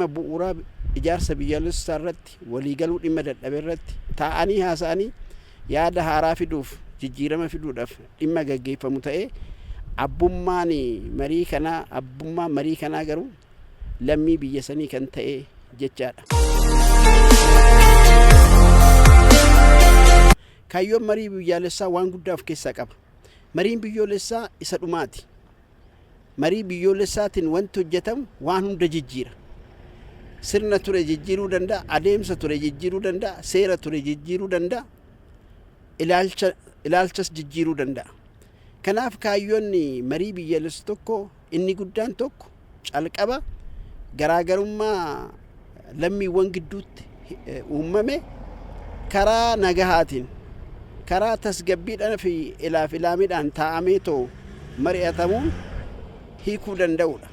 Dhimma bu'uuraa ijaarsa biyyaalessaa irratti waliigaluu dhimma dadhabe irratti taa'anii haasa'anii yaada haaraa fiduuf, jijjiirama fiduudhaaf dhimma gaggeeffamu ta'ee, abbummaan marii kanaa, abbummaan marii kanaa garuu lammii biyya sanii kan ta'e jechaadha. Kaayyoon marii biyyaalessaa waan guddaa of keessaa qaba. Mariin biyyoolessaa isa dhumaati. Marii biyyoolessaatiin wanti hojjetamu waan hunda jijjiira. Sirna ture jijjiiruu danda'a, adeemsa ture jijjiiruu danda'a, seera ture jijjiiruu danda'a, ilaalcha ilaalchas jijjiiruu danda'a. Kanaaf kaayyoon marii biyyaalessa tokko inni guddaan tokko calqaba garaagarummaa lammiiwwan gidduutti uumame karaa nagahaatiin, karaa tasgabbiidhaan fi ilaaf ilaamiidhaan taa'amee too mari'atamuun hiikuu danda'udha.